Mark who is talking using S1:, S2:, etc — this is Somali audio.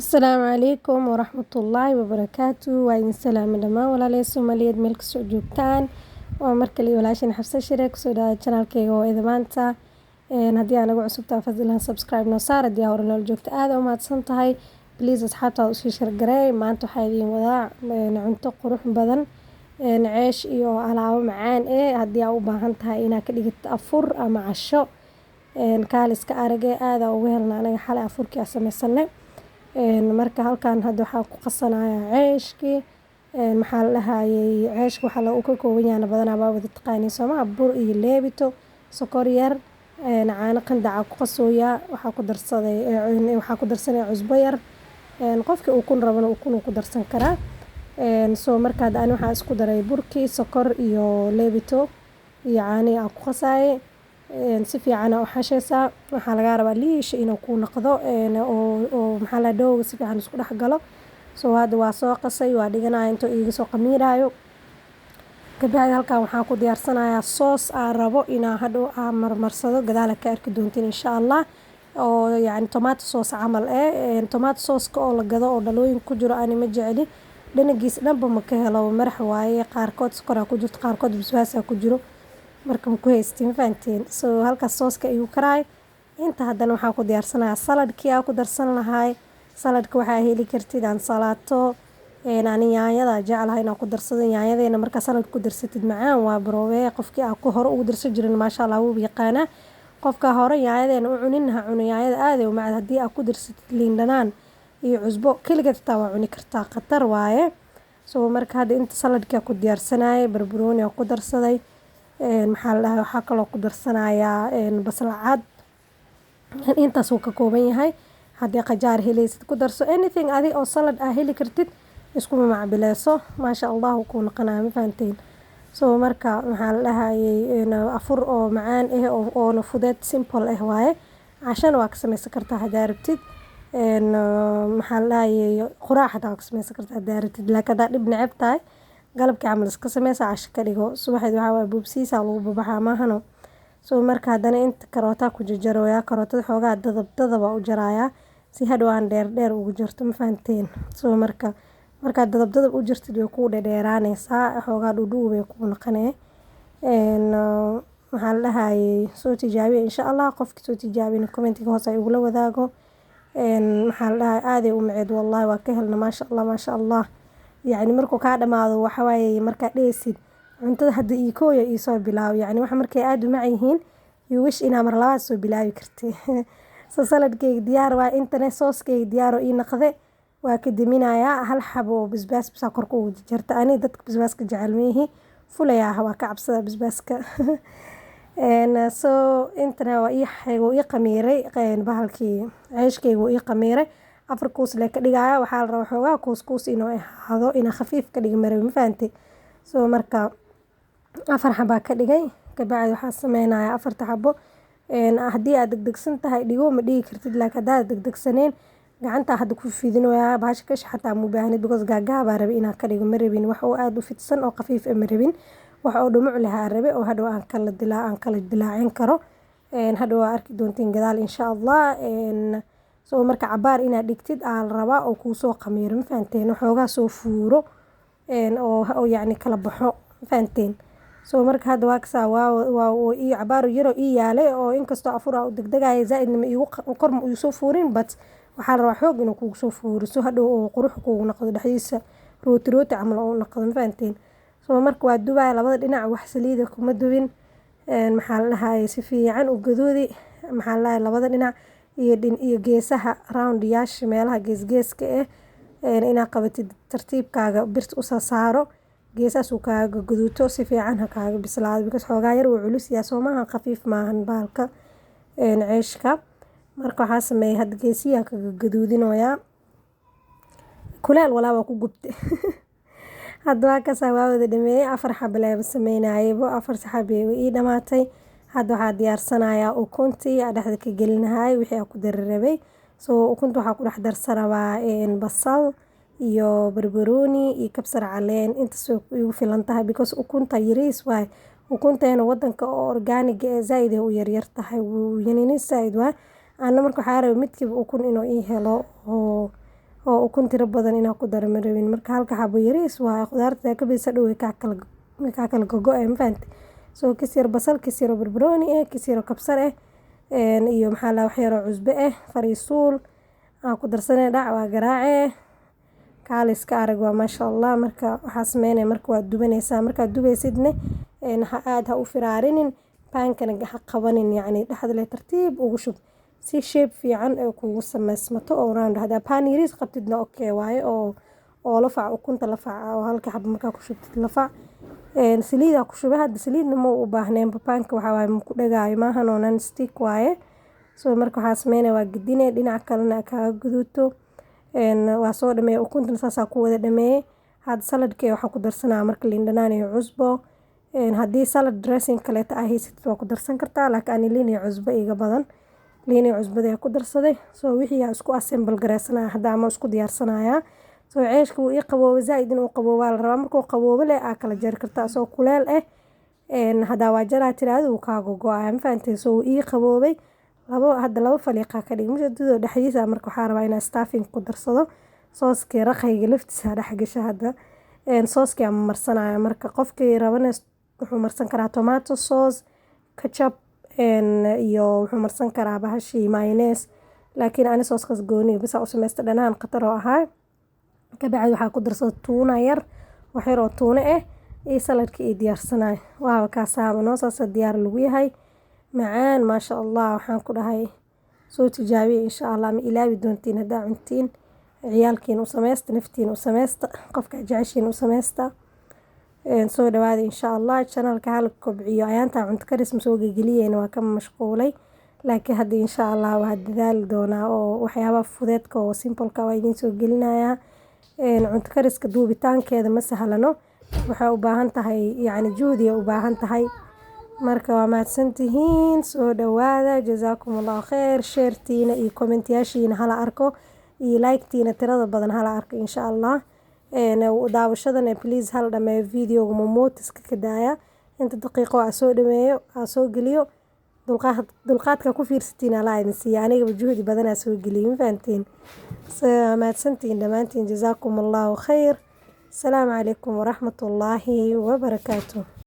S1: Asalaamu calaykum waraxmatullaahi wabarakaatu. Waa idin salaamay dhammaan walaalahay Soomaaliyeed meel kastoo joogtaan. Waa mar kale walaashin Xafsa Shire, kusoo dhawaada channelkayga oo idin maanta. Haddii aad nagu cusub tahay, fadlan subscribe noo saar. Haddii aad hore noola joogto, aad u mahadsan tahay. Please asxaabtaada usii share gareey. Maanta waxaa idiin wadaa cunto qurux badan, ceesh iyo alaabo macaan haddii aad u baahan tahay inaad ka dhigato afur ama casho, kaal iska arage. Aad ugu helna anaga xalay afurkii aan sameysanay. Marka halkan hadda waxaa ku qasanayaa ceeshkii. Maxaa la dhahayay, ceeshka waxaa uu ka kooban yahay badanaa baa wada taqaaniin soomaa: bur iyo leebito, sokor yar, caano qandaca ku qasooyaa. Waxaa ku darsaday, waxaa ku darsanaya cusbo yar. Qofkii ukun rabana ukun uu ku darsan karaa. So marka hadda ani waxaa isku daray burkii, sokor iyo leebito iyo caanihi aan ku qasaayay. Si fiican aa u xasheysaa. Waxaa lagaa rabaa liisha inuu kuu noqdo oo maxaa la dough-ga si fiican isku dhex galo. So hadda waa soo qasay, waa dhiganaya intuu iiga soo qamiiraayo. Kabacdi halkan waxaan ku diyaarsanayaa sauce aan rabo inaan hadhow aan marmarsado, gadaal ka arki doontiin insha Allah, oo yacni tomato sauce camal. Tomato sauce-ka oo la gado oo dhalooyin ku jiro ani ma jecli, dhanagiisa dhanba ma ka helo. Marax waaye, qaarkood sokor ku jirto, qaarkood basbaas ku jiro, marka ma ku haysti, ma fahanteen? So halkaas sauce-ka igu karaay. Inta haddana waxaan ku diyaarsanayaa saladkii aan ku darsan lahaay. Saladka waxaa heli kartid ansalaato. Ani yaanyada jeclahay inaan ku darsado. Yaanyadeena markaa salad ku darsatid macaan waa baroowe. Qofkii aan ku hore ugu darsan jirin, maasha Allah, wuu yaqaanaa. Qofka hore yaanyadeena u cunin ha cuno. Yaanyada aad ay u macaan. Haddii aad ku darsatid liin dhanaan iyo cusbo keligeed xitaa waa cuni kartaa, khatar waaye. So marka hadda inta saladkii ku diyaarsanayay, barbarooni aan ku darsaday. Maxaa la dhahay, waxaa kaloo ku darsanayaa basal cad. Intaas uu ka kooban yahay. Haddii qajaar helaysid, ku darso. Anything adi oo salad ah heli kartid, isku macbileyso, maasha Allah kuu noqonaya, ma fahanteen? So marka maxaa la dhahayay, afur oo macaan ah oona fudeed, simple ah waaye. Cashana waa ka sameysan kartaa haddaa rabtid. Maxaa la dhahayay, quraac xataa waa ka sameysan kartaa haddaa rabtid. Laakiin haddaa dhib neceb tahay, galabkii camal iska sameysa, casho ka dhigo. Subaxdii waxaa waaye buubsiisa lagu babaxaa maahano. So marka haddana inta karootaa ku jarjarooyaa. Karootada xoogaa dadab dadab aa u jarayaa si hadhow aan dheer dheer ugu jarto, ma fahanteen? So marka markaad dadab dadab u jartid, way kuu dhedheeraaneysaa, xoogaa dhuudhuub bay kuu noqonee. Maxaa la dhahayay, soo tijaabiya insha Allah. Qofki soo tijaabina commentiga hoose ay igula wadaago. Maxaa la dhahay, aaday u maceed, wallahi waa ka helna, maasha Allah, maasha Allah. Yacni markuu kaa dhamaado, waxa waaye markaa dhehaysid cuntada hadda ii kooya iisoo bilaabo. Yacni waxa markay aada u mac yihiin, you wish inaa mar labaad soo bilaabi kartid. So saladkeyga diyaar waa, intana sauce-keyga diyaar oo ii naqde. Waa ka diminayaa. Hal xabo oo basbaas bisaa korka ugu jarjarta. Ani dadka basbaaska jecel ma ihi, fulayaa, waa ka cabsada basbaaska. So intana waa ii wuu ii qamiiray bahalkii ceeshkeyga, wuu ii qamiiray. Afar kuus lee ka dhigaya. Waxaa la rabaa xoogaa kuus kuus inuu ahaado, inaa khafiif ka dhigi marabi, ma fahantay? So marka afar xabaa ka dhigay. Kabacdi waxaa sameynayaa afarta xabo. Haddii aad degdegsan tahay, dhigo ma dhigi kartid, laakiin haddaad degdegsaneen, gacanta hadda ku fidinoyaa. Bahasha kash xataa ma u baahnid, because gaagaabaa rabi inaan ka dhigo. Ma rabin wax oo aada u fidsan oo khafiif ah, ma rabin. Wax oo dhumuc leh aa rabe oo hadhow aan kala dilaa, aan kala dilaacin karo. Hadhow waa arki doontiin gadaal insha Allah. So marka cabaar inaad dhigtid aa la rabaa oo kuu soo qamiiro, ma fahanteen? Waxoogaa soo fuuro oo yacni kala baxo, ma fahanteen? So marka hadda waa kasaa, waa ii cabaar yaro ii yaalay oo inkastoo afur aa u degdegaya, zaaidna ma iigu kor ma igu soo fuurin, but waxaa la rabaa xoog inuu kugu soo fuuro so hadhow oo qurux kugu noqdo dhexdiisa, rooti rooti camal oo u noqdo, ma fahanteen? So marka waa dubaya labada dhinac, wax saliida kuma dubin. Maxaa la dhahayay, si fiican u gaduudi. Maxaa la dhahayay, labada dhinac iyo dhin iyo geesaha, round yaasha, meelaha gees geeska ah inaad qabatid, tartiibkaaga birta u saaro, geesahaas uu kaaga gaduuto, si fiican ha kaaga bislaado, because xoogaa yar wuu culus yahay, soo maaha? Khafiif maahan bahalka ceeshka. Marka waxaa sameeyay, hadda geesihi kaga gaduudinoyaa. Kuleel walaa waa ku gubtay. Hadda waa kasaa, waa wada dhameeyay. Afar xabo leeba sameynayaybo, afar xabo way ii dhamaatay. Hadda waxaa diyaarsanayaa ukuntii aa dhexda ka gelinahay, wixii aan ku dari rabay. So ukunta waxaa ku dhex darsan rabaa basal iyo barbarooni iyo kabsar caleen. Intaas way igu filan tahay, because ukunta yariis waay. Ukunteena wadanka oo organic ee zaaid ay u yaryar tahay, wuu yaniini zaaid waay. Ana marka waxaa rabay midkiiba ukun inuu ii helo oo Oo ukun tiro badan inaa ku daro ma rabin. Marka halka xabo yariis waaye, khudaarta ka badiso hadhow way kaa kala gogo'e, ma fahante? So kis yar basal, kis yar oo barbarooni eh, kis yar oo kabsar eh, iyo maxaa la wax yar oo cusbo eh, fariisuul aa ku darsanay, dhac waa garaacee, kaal iska arag, waa maasha Allah. Marka waxaa sameynaya, marka waad dubanaysaa. Markaad dubaysidne, ha aad ha u firaarinin, paankana ha qabanin, yacni dhexda leh tartiib ugu shub si shape fiican ay kugu samaysmato oo round. Haddaa pan yariis qabtidna, okay waaye, oo lafac ukunta lafac oo halka xabo markaa ku shubtid lafac. Saliidaa ku shubay hadda, saliidna ma u baahneenba, paanka waxaa waaye ma ku dhagaayo maahan, oo non stick waaye. So marka waxaa sameynaya, waa gedine, dhinaca kalena kaaga guduuto. Waa soo dhameeyay ukuntana, saasaa ku wada dhameeyay. Hadda saladkee waxaa ku darsanaya marka liin dhanaan iyo cusbo. Haddii salad dressing kaleeta aa haysatid, waa ku darsan kartaa, laakiin ani liin iyo cusbo iga badan, liin iyo cusbada ku darsaday. So wixii aa isku assemble gareysanaya hadda ama isku diyaarsanaya. So ceeshka wuu ii qaboobay, zaaid inuu qaboobaa la rabaa. Markuu qaboobo leh aa kala jari kartaa, asoo kuleel eh haddaa waa jaraa tiraahdo, wuu kaa gogo'aya, ma fahantay? So wuu ii qaboobay. Labo hadda laba faliiqa ka dhig mujadidoo dhexdiisa. Marka waxaa rabaa inaa stuffing ku darsado, sooskii raqayga laftiisa dhex gasha. Hadda sooskii aan marsanaya. Marka qofkii rabana wuxuu marsan karaa tomato sauce, ketchup, iyo wuxuu marsan karaa bahashii mayonnaise, laakiin ani sooskaas gooni bas u sameysta, dhanaan khatar oo ahaa. Kabacdi waxaa ku darsada tuuna yar, wax yar oo tuuna ah, iyo saladka ii diyaarsanay. Waaba kaasaaba noo saasa diyaar lagu yahay, macaan maasha Allah. Waxaan ku dhahay soo tijaabiya, insha Allah ma ilaawi doontiin haddaa cuntiin. Ciyaalkiina u sameysta, naftiina u sameysta, qofka jeceshiina u sameysta. Soo dhawaada insha Allah, channelka hala kobciyo. Ayaantaa cunto karis ma soo gegeliyeen, waa ka mashquulay, laakiin hadda insha Allah waa dadaali doonaa oo waxyaabaha fudeedka oo simple-ka waa idiin soo gelinayaa. Cunto kariska duubitaankeeda ma sahlano, waxay u baahan tahay yacni juhdi ay u baahan tahay. Marka waa mahadsantihiin, soo dhawaada, jazaakum Allahu khayr. Share-tiina iyo comment-yaashiina hala arko, iyo like-tiina tirada badan hala arko insha Allah. Daawashadana please hala dhameeyo videoga, momootiska ka daaya. Inta daqiiqo aa soo dhameeyo, aa soo geliyo, dulqaad dulqaadka ku fiirsatiin Allah idin siiya. Anigaba juhdi badan aa soo geliyay, ma fahanteen? Mahadsantihiin dhammaantiin, jazaakum Allahu khayr. Asalaamu calaykum waraxmatullaahi wabarakaatuh.